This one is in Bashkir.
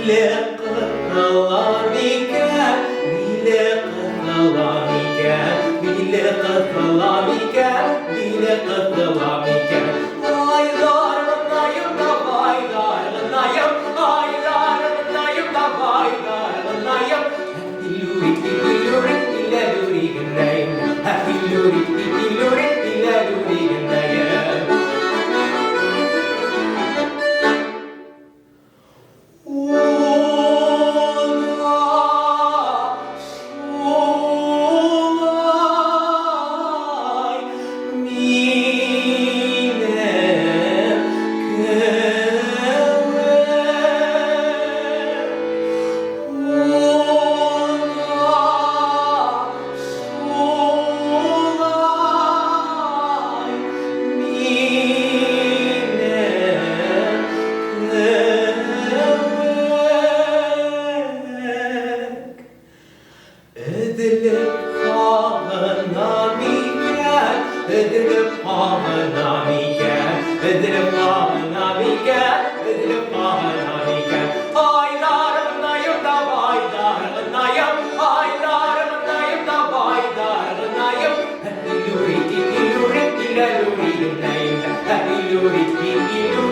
Биле ҡыҫыла микән, биле ҡыҫыла микән, биле ҡыҫыла микән, биле ҡыҫыла микән? Айҙарғынайым да байҙарғынайым, айҙарғынайым да байҙарғынайым. Һәпилүри-типилүри, иләлүри генәйем, һәпилүри-типилүри, иләлүри генәйем. Уна шулай минең кеүек, уна шулай минең кеүек. Өҙөлөп һағына микән, өҙөлөп һағына микән, өҙөлөп һағына микән, өҙөлөп һағына микән? Айҙарғынайым да байҙарғынайым, айҙарғынайым да байҙарғынайым. Һәпилүри-типилүри, иләлүри генәйем, һәпилүри-типилүри.